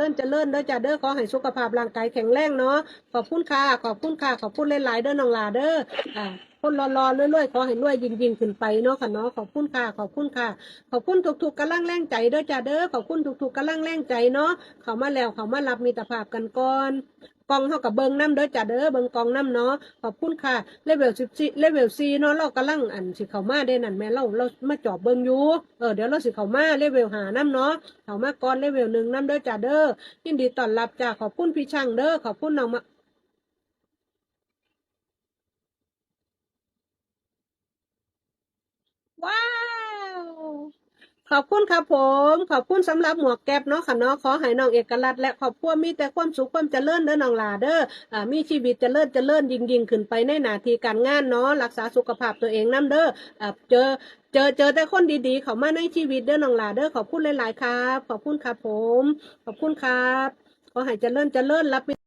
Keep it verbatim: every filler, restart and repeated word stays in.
ริญเจริญเด้อจ้าเด้อ ขอให้สุขภาพร่างกายแข็งแรงเนาะ ขอบคุณค่ะ ขอบคุณค่ะ ขอบคุณหลายๆเด้อน้องหล่าเด้อ อ่า คนหล่อๆรวยๆ ขอให้รวยยิ่งๆขึ้นไปเนาะค่ะเนาะ ขอบคุณค่ะ ขอบคุณค่ะ ขอบคุณทุกๆกำลังแรงใจเด้อจ้าเด้อ ขอบคุณทุกๆกำลังแรงใจเนาะ เข้ามาแล้วเข้ามารับมิตรภาพกันก่อน กล่องเฮาก็เบิ่งนำเด้อจ้าเด้อ เบิ่งกล่องนำเนาะ ขอบคุณค่ะ เลเวลสิบสี่ เลเวลสี่เนาะ เรากำลังอันสิเข้ามาเด้นั่นแม่ เรา เรามาจอบเบิ่งอยู่ เออ เดี๋ยวเราสิเข้ามาเลเวลห้านำเนาะ เข้ามาก่อนเลเวลหนึ่งนำเด้อจ้าเด้อ ยินดีต้อนรับจ้า ขอบคุณพี่ช่างเด้อ ขอบคุณน้องมา ว้าว ขอบคุณครับผม ขอบคุณสำหรับหมวกแก๊ปเนาะค่ะเนาะ ขอให้น้องเอกลักษณ์และครอบครัวมีแต่ความสุขความเจริญเด้อน้องหล่าเด้อ อ่า มีชีวิตเจริญเจริญยิ่งๆขึ้นไปในหน้าที่การงานเนาะ รักษาสุขภาพตัวเองนำเด้อ อ่า เจอ เจอ เจอแต่คนดีๆเข้ามาในชีวิตเด้อน้องหล่าเด้อ ขอบคุณหลายๆครับ ขอบคุณครับผม ขอบคุณครับ ขอให้เจริญเจริญรับ